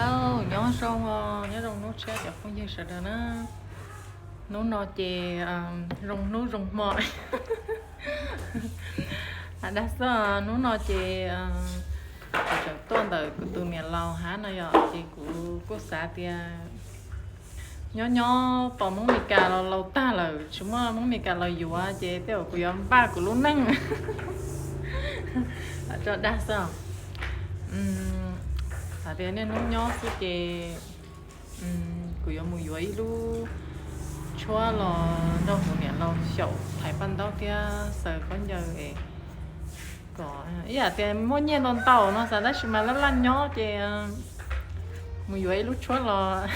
Nyob zoo, nyob zoo hnub tshiab cov phooj ywg sawv daws na. Hnub no ces zoo hnub zoo hmo. Dag xwb, hnub no ces kuv tseem tuaj ntawm kuv tus niam laus hab no yom, ces kuv kuj xav tias nyob nyob tos Hmoob Meskas los laus tag lawm, tsis muaj Hmoob Meskas los yuav ces tej zaum kuv yuav npaj kuv lub neej. Tso dag xwb. Hais tias niaj hnub nyob xwb ces kuv yuav mus yuav ib lub tshuab los nrog kuv niam laus xyaum thaiv paj ntaub thiab xaws khaub ncaws es kom ib yam tias muaj nyiaj ntau ntau no xav, tab sis mas laj laj nyob ces mus yuav ib lub tshuab los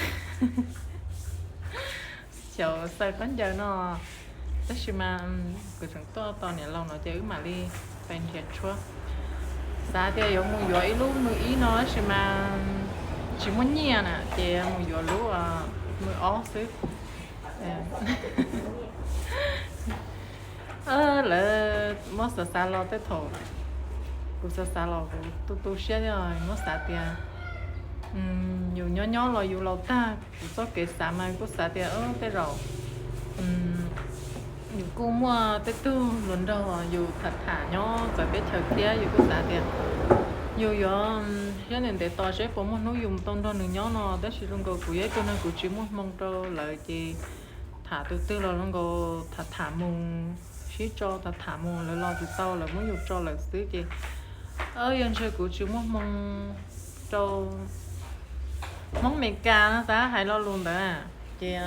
xyaum xaws khaub ncaws no. Tab sis mas kuv tseem tuaj tos niam laus no ces wb mam li pais nrhiav tshuab. Xav tias yuav mus yuav ib lub mws ib no tab sis mas tsis muaj nyiaj na ces mus yuav lub mws ob xwb. Lawv muab xav xav los tej thaum kuv xav xav los kuv tu tu siab thiab, muab xav tias yus nyob nyob los yus laus tag, kuv txoj kev xav mas kuj xav tias tej zaum yus kuj muaj tej tug hluas nraug yus tham tham nyob txawv teb chaws thiab, yus kuj xav tias yus yuav siab ntev ntev tos seb puas muaj hnub yus tau nrog nws nyob no, tab sis zoo nkaus kuv yog ib tug neeg kuv tsis muaj hmoo rau lawv ces tham tus twg los zoo nkaus tham tham mus, sib tso tham tham mus, lawv los tsis tau lawv muab yus tso lawm xwb ces yog ntshe kuv tsis muaj hmoo rau Hmoob Meskas no xav hais lo lus ntawd ces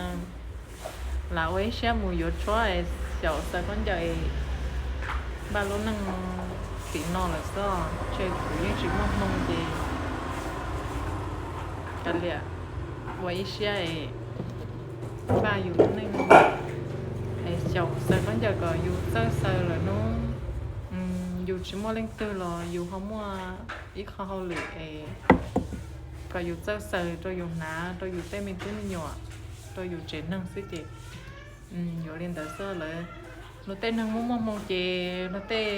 lam ua ib siab mus yuav tshuab es xyaum xaws khaub ncaws es npaj lub neej tim no lawm xwb, ntshe kuv yeej tsis muaj hmoo ces kav liam ua ib siab es npaj yus lub neej es xyaum xaws khaub ncaws kom yus txawj xaws lawm hnub yus tsis muaj leej twg los yus ho muaj ib qho hauj lwm es kom yus txawj xaws rau yus hnav, rau yus tej me tub me nyuam, rau yus tsev neeg xwb ces yuav li ntawd xwb lawm. Luag tej neeg muaj muaj hmoo ces luag tej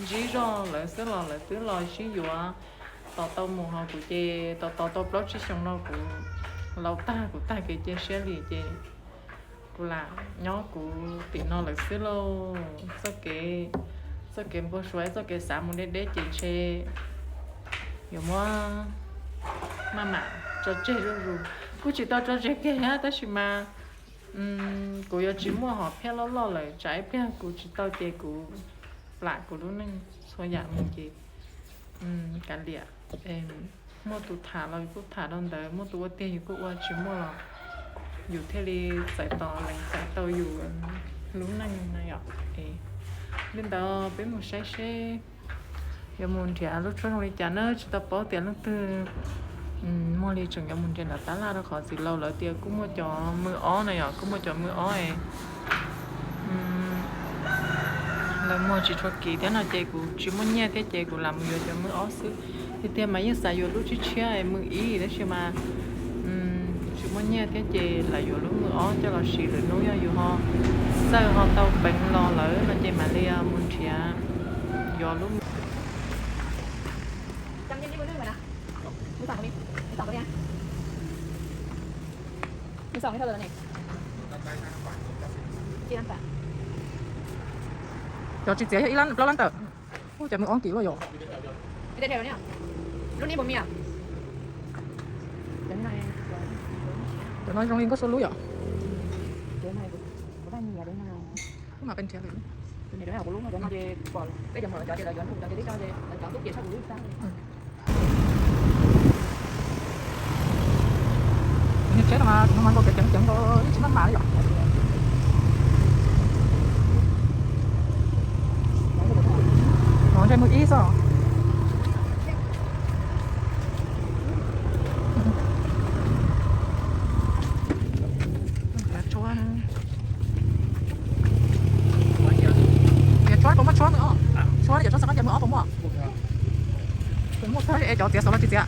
ntsib zoj lawv xwb los lawv twb los sib yuav tos tau mus, ho kuv ces tos tos tau plaub tsib xyoos no kuv laus tag, kuv tag kev cia siab li ces kuv lam nyob kuv tim no lawm xwb lauj. Txoj kev, txoj kev npau suav, txoj kev xav mus deb deb ces ntshe yuav muab maj mam tso tseg zuj zus. Kuj tsis tau tso tseg kiag thiab tab sis mas kuv yuav tsis muaj hom phiaj loj loj lawm, tsam ib pliag kuv tsis tau ces kuv plam kuv lub neej txhua yam mus ces kav liam. Muaj tus tham los yus kuj tham rau ntawd, muaj tus ua tiag yus kuj ua, tsis muaj los yus thiaj li txais tos lees txais tau yus lub neej na yom. Li ntawd peb mus saib seb yuav mus nrhiav lub tshuab zoo li cas na, tsis tau paub tias leej twg muag li tseem yuav mus nrhiav nram tab laj rau qhov txiv laus lawv tias kuj muaj cov mws ob na yom, kuj muaj cov mws ob es lawv muag tsis tshua kim thiab no ces kuv tsis muaj nyiaj thiab ces kuv lam mus yuav cov mws ob xwb. Tiag tiag mas yeej xav yuav lub tshiab tshiab mws ib tab sis mas tsis muaj nyiaj thiab ces lam yuav lub mws ob coj los siv lwm hnub, yog yus ho txawj ho tau peev los lawm no ces mam li mus nrhiav yuav lub mws. Cov tsis txiav yog ib lab plaub lab tawm. Ua cas mws ob kim luaj yom. Cov no zoo li nkauj sua lub yom. Lub mas pes nrhiav lawm. Niag tsheb no mas kuv no mas nkaus kev ceev ceev nkaus ib tsis maj mam li yom. Ntshe mws ib xwb. Tshuab, tshuab puas muaj tshuab mws ob? Tshuab cov tshuab xaws khaub ncaws mws ob puas muaj? Puas muaj kawg es cov txiav xov los tsis txiav?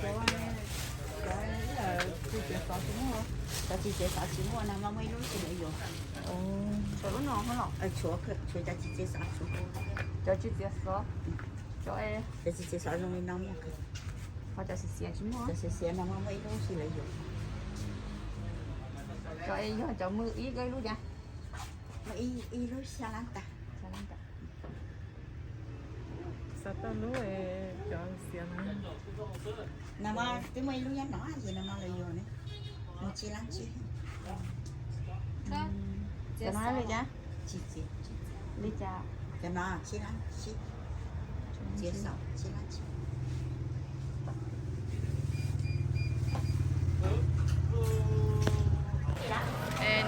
Cov, cov txiv txiav xov tsis muaj, cov txiv txiav xov tsis muaj no mas muaj ib lub tsis lawv yuav. Tshuav lub no, tshuav cov txiv txiav xov tshuav. Cov txiv txiav xov, cov, cov txiv txiav xov zoo li no muaj, ho cov xiav xiav tsis muaj, cov xiav xiav no mas muaj ib lub tsis lawv yuav. Cov yog cov muaj ib, ib lub cas, muaj ib lub xya lab tas. Xav tau lub cov xiav na. No mas twb muaj ib lub nyob no ces no mas lawv yuav ne. Mus tsib lab tsib. Cov no li cas? Li cas? Cov no tsib lab tsib. Txiav xov tsib lab tsib.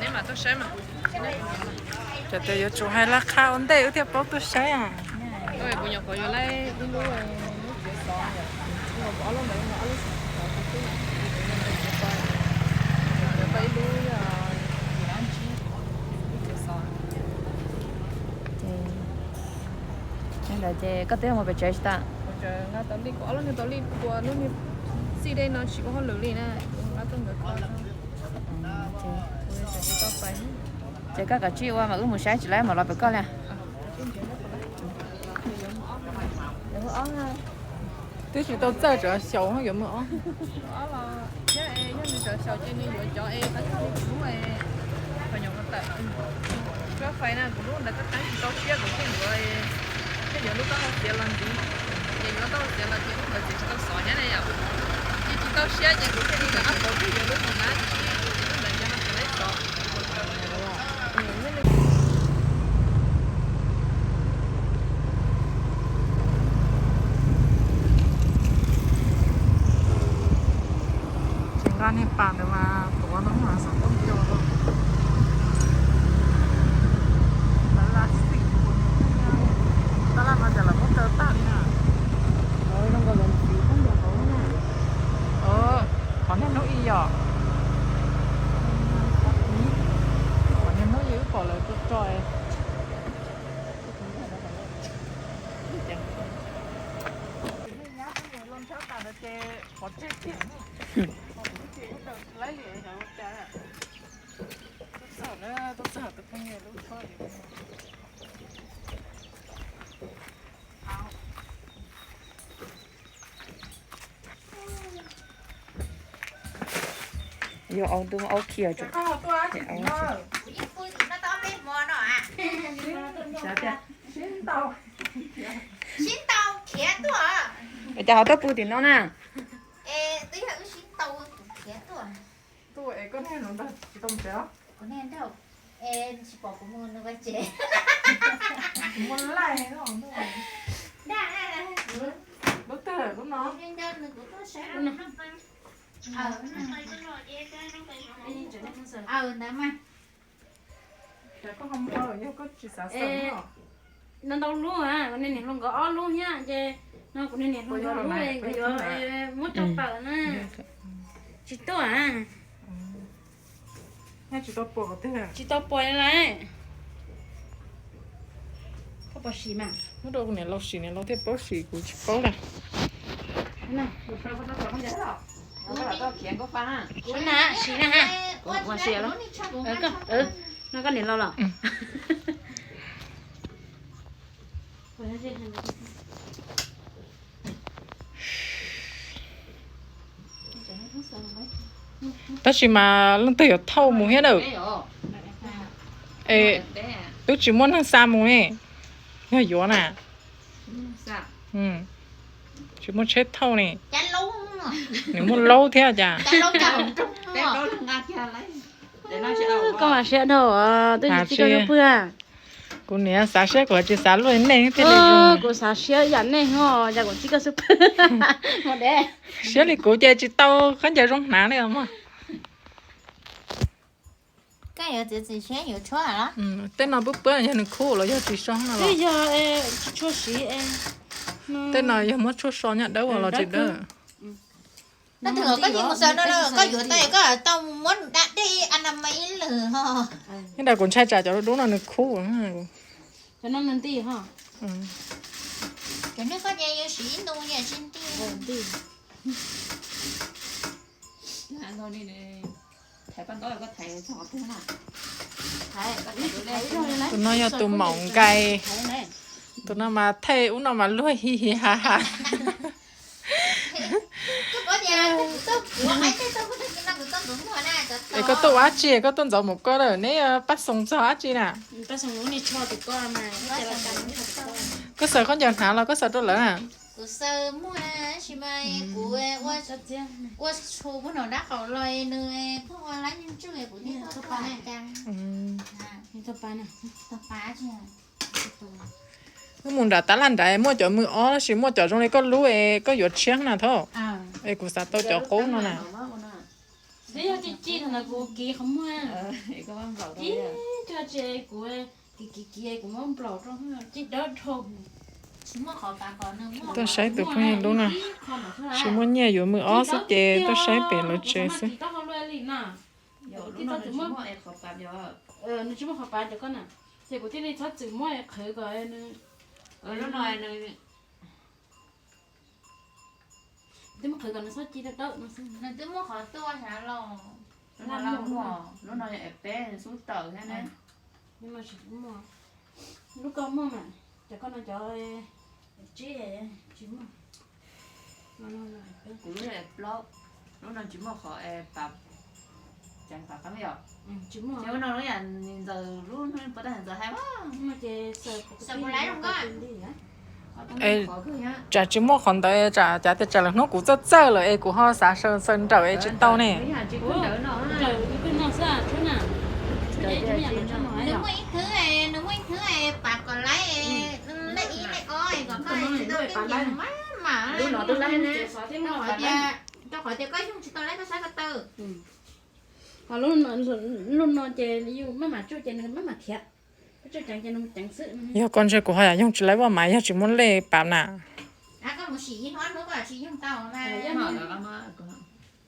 Neb mam tuaj saib mas. Cov tias yuav tsum hais laj qha ua ntej wb thiaj paub tuaj saib. Kuv nyuam qhuav yuav laib ib lub, lub txiav xov, ob lub ntawd, ob lub xov xwb, txiav xov, ib lub, ib lub txiav xov. Ntawd ces koj twb mus pem tsev tsis tas? Nqa tau li, kuv ob lub niag tau li, kuv lub niag txij dej no tsis ua hauj lwm li na, kuv nqa tuaj nkawd kho. Ces koj kav tsij ua mas wb mus saib tsis laib mam los pem koj li. Twb tsis tau txawj tsam xyaum yuav mus ob. Thiab yog nws tsam xyaum ces nws yuav cov es tab txog li kuv lub, kuv nyuam qhuav tawm, kuv lub fais na, kuv lub ntawd koj teeb tsis tau siab kuv thiaj yuav, thiaj yuav lub taub hau txiav los ntxiv. Ces yuav taub hau txiav los ces lub ntawd txiav tsis tau xov thiab ne yom. Ces tsis tau siab ces kuv thiaj li rov qab pauv thiaj yuav lub ntawd na, lub ntawd ces ho txiav laib xov. Tsis nqa niag pas ntawd mas tuav no mas xov tooj co. Tab laj xim, tab laj no ces lawv muab kaw tag li na. Qhov niag hnub ib yom, qhov niag hnub ib wb pom lawv tso tso. Yog au ntu au khi os. Cas ho tuaj pw tim no na? Twb yog wb sib tau khiav tuaj. Tuaj es koj niag hluas nraug tsis tau mus tsev los? Kuv niag nraug, tsis pom kuv mus nws ua tsev. Kuv muaj laij no. Lub twg lub no? Nco nws kuv tuaj saib. Ntawd mas. Ntau ntau lub, kuv niag niam hluas nkawd ob lub thiab ces no kuv niag niam hluas nkawd lub nkawd yuav muab rau pawg na. Tsis tuaj. Tsis tau pom lawm. Koj pom sim mas. Muab rau kuv niam laus sim, niam laus thiaj paub sim, kuv tsis paub lawm. Sim na. Ua sim na. No koj niam laus los? Tab sis mas leej twg yuav thauj mus thiab na? Es twb tsis muaj neeg xa mus ne, yog yuav na. Tsis muaj tsheb thauj ne. Nws muaj laub thiab cas. Koj mas siab dhau, twb tsis txij koj xub pwg. Kuv niam xav siab kuv tsis xav luaj nej thiaj li zoo. Kuv xav siab yam nej ho, yam kuv txij koj xub pwg. Siab li kuv ces tsis tau khaub ncaws zoo hnav li os mog. Tej no pub puab yog nws khub los yog tsis so no los? Yog tsis tshua siv. Tej no yog muab tshuaj so nyaj dawb los tsis dawb. Koj yuav tau, koj tau muab da dej a na mas ib lwm ho. Nyob da kuv ntshai tsam cov dub no nws khub. Cov no nws nti ho. Cov nej koj ces yuav siv ib ntu tsis nti. Tus no yog tus maum nkai, tus no mas thaij ub no mas luag hi hi ha ha. Es koj tuaj ua dab tsi, koj tuaj ntxov mus koj lawm neb pab xoo txog dab tsi na? Koj xaws khaub ncaws hnav los koj xaws rau lawv na? Kuv xaws muag tab sis mas kuv ua tshua muab nram dab qaum los nws kuj ua lab ntswg kuv thiaj tuaj. Wb mus nram tab laj nrad muaj cov mws ob tab sis muaj cov zoo li koj lub es koj yuav tshiab na thaub. Es kuv xav tau cov qub no na. Twb yog ci ci thaum ntawd kuv kiv qhov muag. Ib co tsis kuv kiv kiv kiv kuv muab nplaum rau ci dawb dhau. Tuaj saib tus phooj ywg lub no, tsis muaj nyiaj yuav mws ob xwb ces tuaj saib pem lawv tsev xwb. Nws tsis muaj qhov pav rau koj na, ces kuv thiaj li txhob txwm muab qhwv kom nws, twb muab qhwv kom nws txhob ci dawb dawb no xwb. Nws twb muaj qhov tuaj sav los, laj muag, lub no yog es peb xub tawm thiab na. Lub koj muaj mas, cov koj no cov tsib tsis muaj. Kuv lub yog es plaub, lub no tsis muaj qhov es pab, ceev pab qab yom. Ces lub no lub yam ntxaws lub hnub puas tag ntxaws hais mas. Tsam tsis muaj qhov ntawd, tsam cav tias tsam lwm hnub kuv txawj txawj lawm es kuv ho xav xaws nrawm es tsis tau ne. Nws muaj ib thwv, nws muaj ib thwv pab kom laib, lej ib lej ob kom koj tsis tau tib nce mas mas. Rau qhov tias koj yoog tsis tau laib koj sab ko taw. Ho lub no ces yus maj mam tsuj ces nws maj mam khiav, koj tsuj ceev ces nws ceev xwb. Yog koj ntshe kuv ho yam yoog tsis laib vaj mas yog tsis muaj lej pab na. Koj mus sim ib hnub ob hnub koj tsis yoog tau mas.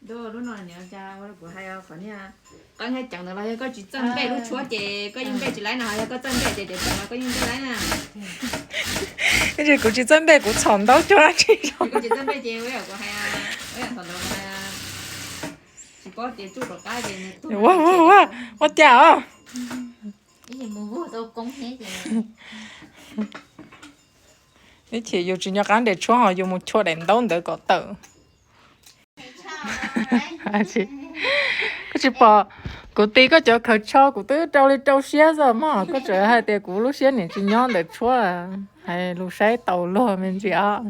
Lub no niam cas kuv hais qhov niag qab nqaij ceev ntawd los yog koj tsis txawj npej lub tshuab ces koj yeej npej tsis laib na, ho yog koj txawj npej ces tias txawm los koj yeej npej laib na. Tab sis kuv tsis txawj npej, kuv txhom ntaub cuag dab tsi rau. Koj tsis txawj npej ces ua yam kuv hais, ua yam thaum ntawd kuv hais, tsis paub tias tsuj rov qab ces nws tuag. Ua cas os? Ib chim yus tsis nco qab nres tshuab ho yus mus chua daim ntaub ntawd kom tawm. Koj tsis pom kuv tis koj cov khaws tsho kuv twb rau li rau siab xwb mog, koj tseem hais tias kuv lub siab niam tsis nyob ntawm tshuab. Hais lus saib taus luag me ntsis os.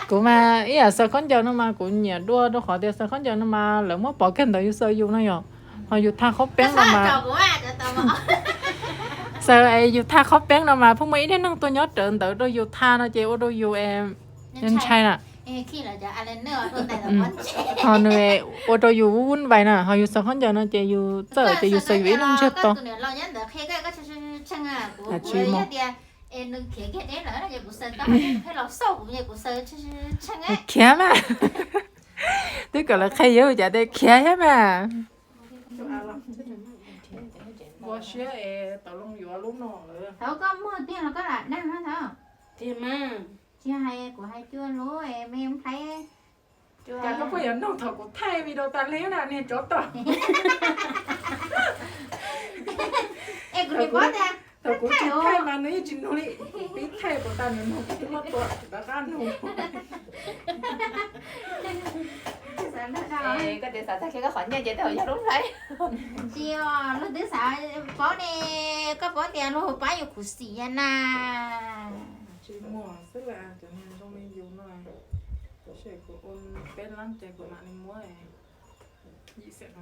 Kuv mas ib yam xaws khaub ncaws no mas kuv nyiam dua rau qhov tias xaws khaub ncaws no mas lawv muab pov kiag ntawd yus xaws yus no yom. Ho yus thaj khaub peeb no mas, xaws es yus thaj khaub peeb no mas pheej muaj ib niag neeg tuaj nyob rawv ntawd rau yus thaj no ces ua rau yus ntshai na. Ho nws ua rau yus vub vais na, ho yus xaws khaub ncaws no ces yus txawj ces yus xaws yus ib lub ntsiag to. Khiav mas. Twb kom lawv qhia yus cas tias khiav thiab mas. Ua siab es tau loo yuav lub no. Thaum koj muag tiag los koj lam dag no thaum. Tiag mas. Tsis hais kuv hais cua lub me nplhaib. Cas koj puas yuav nug thaum kuv thaij video tas li na niag tsov tom. Es kuv thaum kuv tsis thaij mas nws yeej tsis nug li. Kuv pib thaij puas tas nws nug kuv twb muab tua rov qab nug. Koj tias xav tag kiag koj qhov nyiaj ces tej zaum yog lub nplhaib. Tsis os, luag twb xav paub ne, koj paub tias luag pab yus khuv xim na. Tsis muaj xwb las, cov niag zoo li yus no, kuv ua peb lab ces kuv mam li muab. Yim xees no.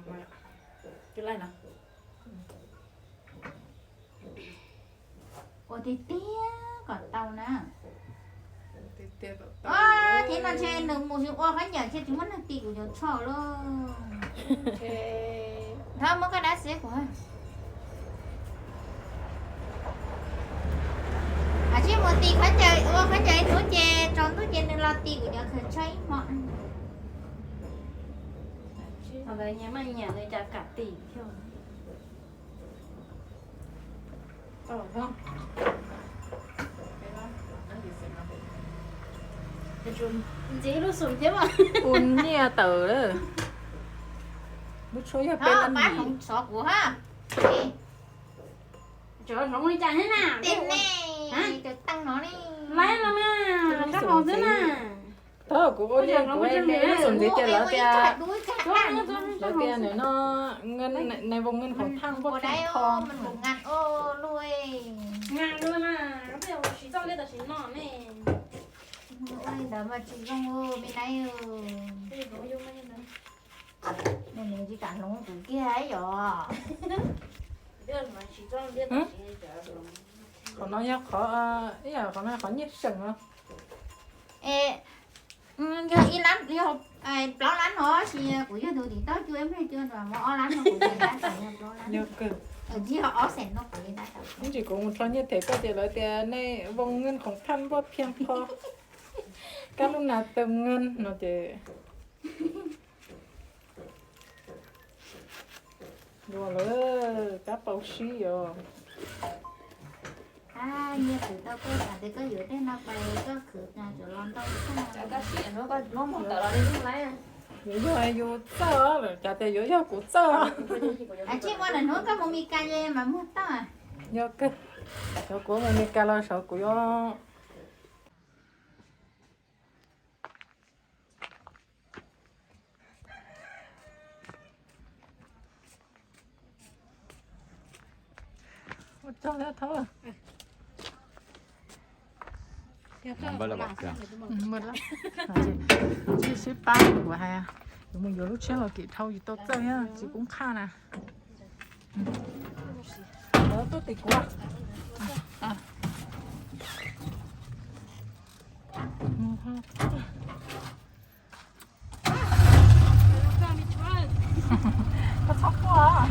Ua tiag tiag kom tau na. Thiab no ntshe nws mus ua khaub ncaws thiab tsis muaj neeg ti kuv cov tsho lauj. Thov muab koj dab xiab kuv. Aib mus ti khaub ncaws, ua khaub ncaws ib hnub ces tsaus ntuj ces nws los ti kuv cov khaws tsho ib hmo. Thaum ntawd nyias maj nyias li cas kam tim thiab. Tau los. Ntxiv lub xum thiab mas. Ua nyiaj tawm lawm. Lub tshuab yog peb lab yim. Xov kuv ha. Cov hloov li cas thiab na? Cov teej no ne. Laib los na, rab hau xwb na. Thaum kuv ua li kuv lub xum ntxiv ces lawv tias, lawv tias nws no, nais voo ngej khoom thaj npuaj thiab kho. Siv txoj liab tam sim no ne. Ua li ntawd mas tsis zoo me nai. Nws tsis kam hloov kuv kiag yom. Qhov no yog qhov, qhov no qhov nyiaj seem no. Yog ib lab, yog plaub lab no, sis kuv yog tus tim tau cua ib pliag cua nram mov ob lab no kuv ces tab tom yog plaub lab. Yog kawg. Tsis yog ob xees no kuv li tab tom. Ib ntsis kuv mus rho nyiaj them koj ces lawv tias nais voo ngej khoom thaj npuaj thiab kho. Kab lub nas tawm nkeeg no ces dua lawm, kab paus sib os. Nyiaj khwv tau koj tas tias koj yuav tej no pais koj khwv tas tsuas los ntau koj. Koj siab hnub koj muab muag tawm los li yeej laib. Yuav yog yus txawj lawm, cas tias yuav yog kuv txawj. Tsij muab lwm hnub koj mus Mes Kas ces mam muag tau. Yog kawg, cov kuv mus Mes Kas los saum kuv yuav Ua tsaug thiab Thauj. Sib pab kuv hais, kuv mus yuav lub tsheb los kim dhau yus tau txawj thiab tsis poob qhaj na. Tuaj tim kuv. Koj txhob quaj.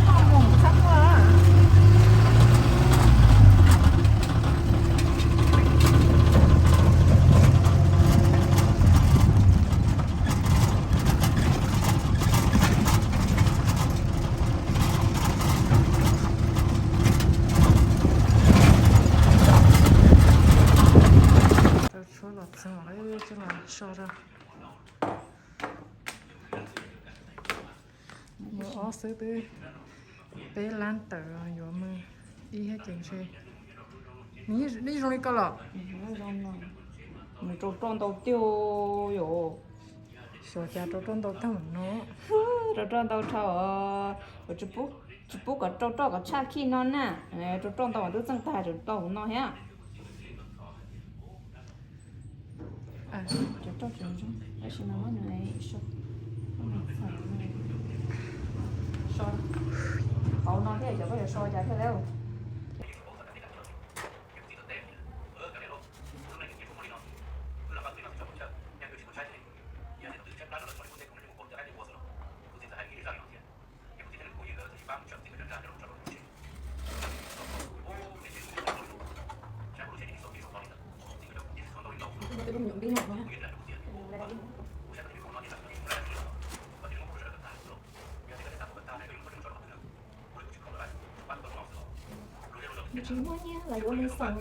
Koj mus txhob quaj. Tau tshuab los txog, tshuab los so rau. Muaj ob xwb twb peb lab tawm yuav mus ib thiab ces ntshe nws zoo li ko los. Nws rau roj ntau tiag yom. Xyov cas rau roj ntau tag no. Rau roj ntau dhau. Tsis pub kom rau roj kom tshaj khij no na. Rau roj ntau mas twb txeej tag rau rau no thiab. Cov roj tseem zoo, tab sis mas muab nws so, muab nws txhawm so hauv no thiab, xyov koj yuav so cas thiaj lawm. Tsis muaj nyiaj los yuav li xeem.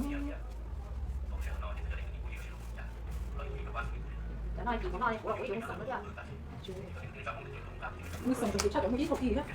Cov no kuv no kuv yuav li xeem thiab. Li xeem ces kuv tshaj cov muaj ib hom ti thiab.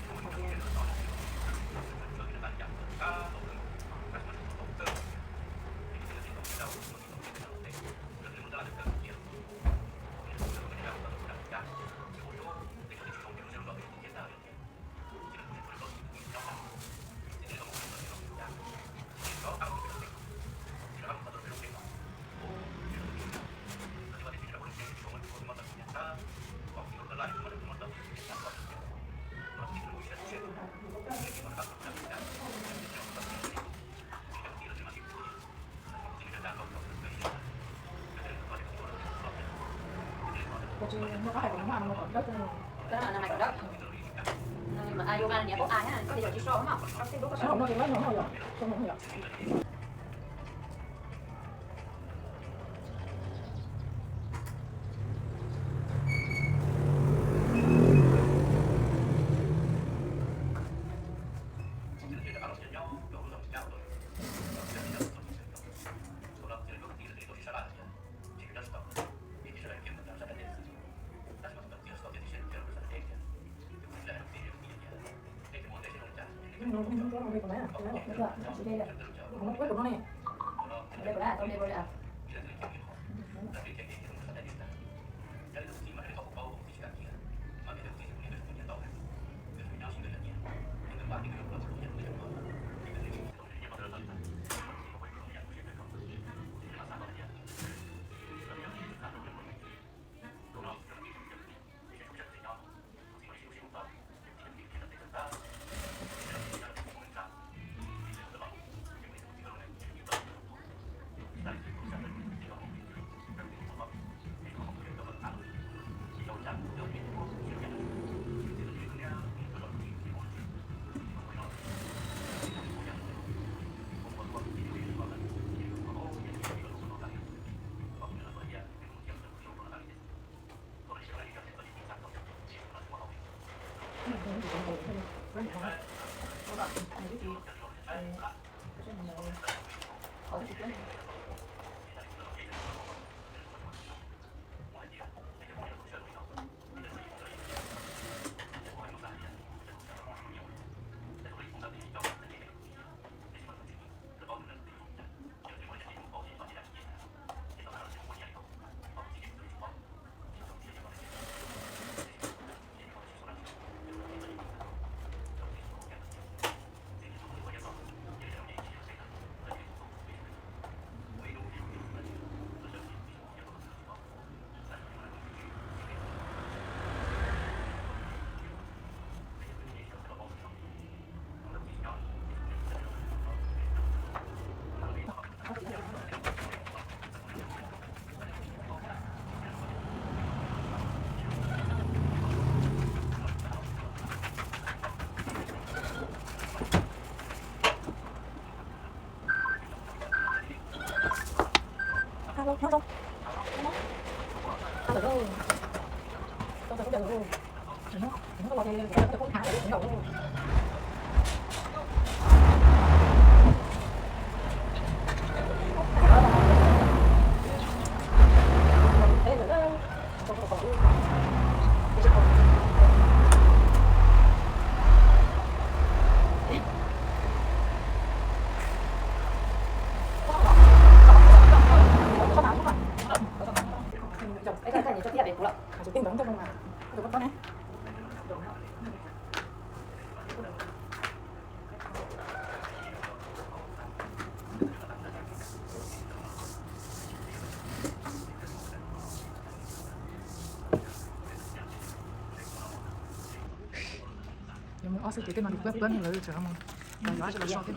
Yuav mus ob xib ces tej no ces pab pab lawv tseem mus los yuav dab tsi los so thiab.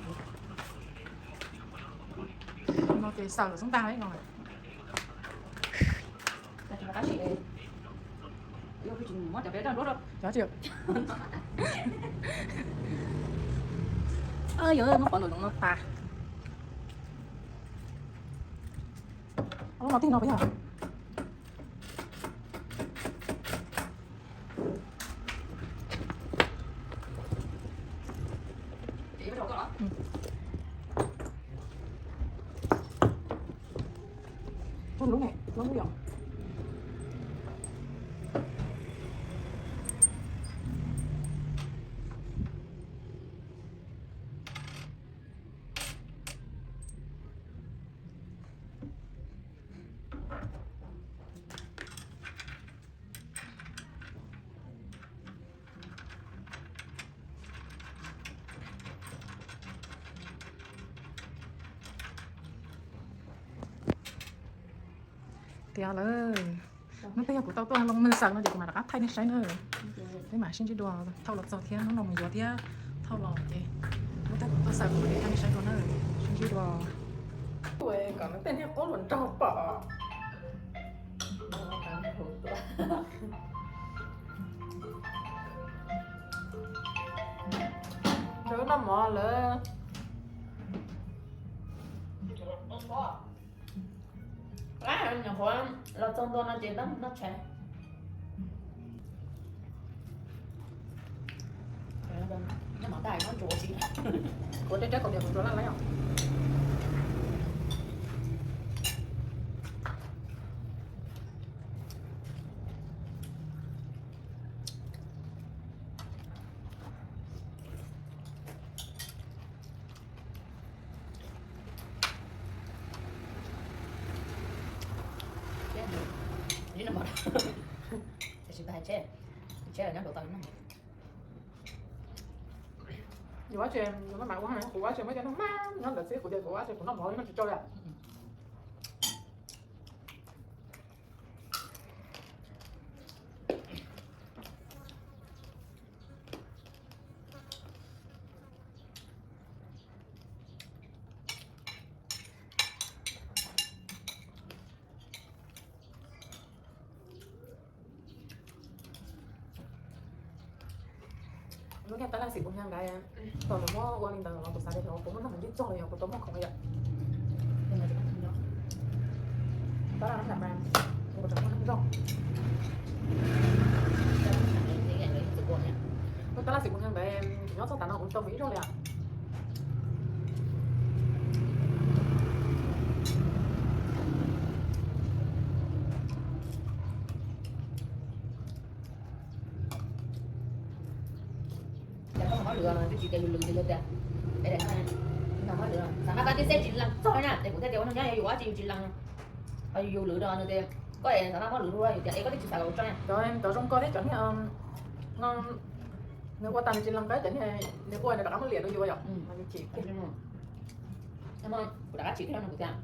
No ces xaws lawm xub tag ib no lawm. Cov tsis, yog muab pov ntaum zoov no tas. Lub no tij no puas yog? Lub ne, lub lub yom. Tiav lawm. Hnub twg yog kuv tau tuaj Looj Mej xaws no ces kuv mam rov qab thaij nej saib na. Peb mam sib ntsib dua thauj los txog thiab hnub no mus yuav thiab thauj los ces hnub twg kuv tuaj xaws kuv mam thaij nej saib dua na. Sib ntsib dua. Kom nws tej niag qub luag nraug pom. Ntshe noj mov lawm. Nyuam qhuav los txog ntua no ces noj tshais. Noj mov tag nyob ntsuav si. Kuv tej rab kaus diav kuv ntsuav laj laj os. Tab sis pab hais tsheb, tsheb los nyob nraud tau noj. Yus ua tsheb, yus maj mam ua, kuv ua tsheb muaj cov noj mas nyob ntawd xwb, kuv tias kuv ua tsheb kuv noj mov li noj tsis tsau li. Lub niag tab laj xim kuv hnyav ntawd, thaum lawv muab ua li ntawd los kuv xav tias kuv muab noj mus ntsib txog los yog kuv tau muaj khoom yom. Tab laj no mas kuv tseem muaj noj nrog. Lub tab laj xim kuv hnyav ntawd, kuv nyob txog tav no kuv tau mus ib zaug li as. Ces koj mus hauj lwm twb tsis tias yus lwm ces yog tias, no hauj lwm xav mas pab tib xeb tsis lees txog na, ces kuv thiaj tias ua no nyob yus ua tsis yus tsis lees. Ho yus lwm no nws tias koj es xav mas muab lwm lub yus tias es koj twb tsis xav kom ua tso na. Cov, cov zoo koj thiab cov niag nws ua tag nws tsis lees koj cov niag nws ua nws rov qab muab liam rau yus yom. Kuv rov qab chim kiag no kuv tias,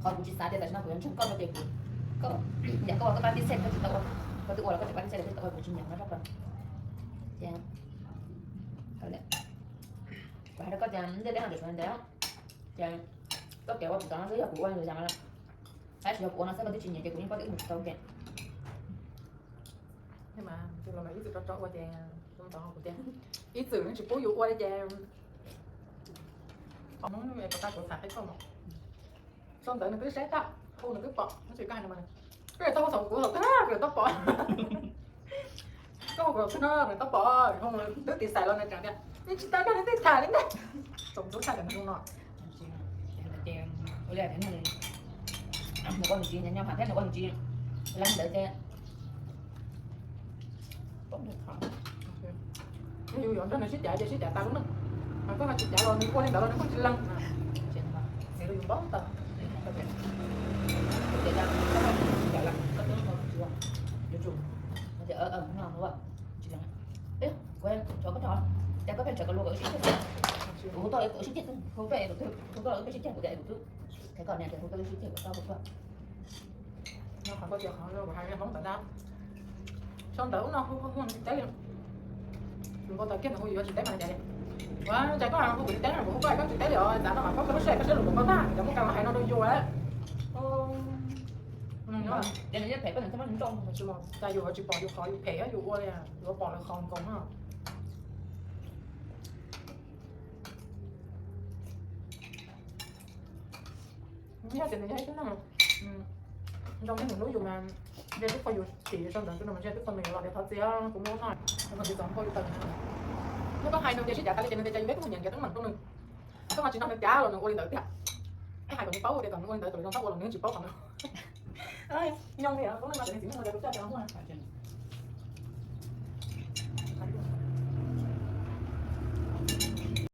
qhov kuv tsis xav tias tam sim no kuv yuav ntseeg koj no ces kuv, koj, yam koj ua koj pab tib xeb koj tsis tau ua, koj twb ua los koj tseem pab tib xeb koj tsis tau ua kuv tsis nyiam no rau koj. Ces kuv hais rau koj tias ntiaj teb no tseem sawv ntawd ces koj kev ua kuv tod no xwb yog kuv ua nws yam no, tab sis yog kuv ua no xwb koj twb tsis nyiam ces kuv yeej paub tias wb mus tsis tau ua ke. Ib txwm rov rov ua ces kuv tias ib txwm nws tsis pub yus ua li ces Hmoob kuv tau kuv tham qhia koj mas. Sau ntawv nws twb saib tag, hu nws twb pom, tab sis koj hais no mas, koj tau hu thaum kuv thaum twg koj tau pom. Koj hu kuv thaum twg no nws tau pom, hu twb tiv xais los nws tseem tias nws tsis tau nrog nws tej tham li ntag. Txaus ntxub tshaj cov neeg zoo no. Nws ua nws tsis nyob nyob tham thiab nws ua nws tsis lees ntawd ces yus yuav nrog nws sib cav ces sib cav tas lub neej, mas koj ho tsis cav los nws ua li ntawd los nws kuj tsis lees. Nws rau yus npaum ntawd. Yuav tsum, no, tsis lees. Kuv, koj, koj, ces koj pheej tsawv kom luag kom wb sib cav, kuv hu tuaj kom wb sib cav, hu tuaj kom wb sib cav, kuv tias kuv twb qhia koj niam tias hu tuaj wb sib cav kom tau hu tuaj. Nyob qhov koj tias qhov kuv hais Hmoob ntawd na, sau ntawv ub no hu hu hu tsis teb li. Npau taws kiag ntawd hu yuav tsis teb mas cas li. Ua cas koj hu kuv tsis teb no, kuv hu koj koj tsis teb li os, tas no mas koj koj lub sij hawm koj siab lug npaum koj tag, cov muaj kas los hais no rau yus. Cas yus tsis pom yus qhov yus phem yus ua li, yuav pom lawv qhov nkoos no. Yog tias nws yog ib tug neeg zoo li nws hlub yus mas ntshe twb pom yus tim sau ntawv no mas ntshe twb pom nws yuav los tias thov txim, kuv muaj lub no, kuv tsis txaus npaum yus tawm. Yog koj hais nws tias sib cav tas li ces nws tias cas yus peb twb mus nyiam ntiav teeb meem rau nws, koj ho tsis nrog nws cav los nws ua li ntawd tiag. Peb hais kom nws paub tias kom nws ua li ntawd kom nws zoo txhob ua los nws tsis paub qhov ntawd. Nyoo li kuv no mas txawm nws txiv neej no tias kuv coj tias muaj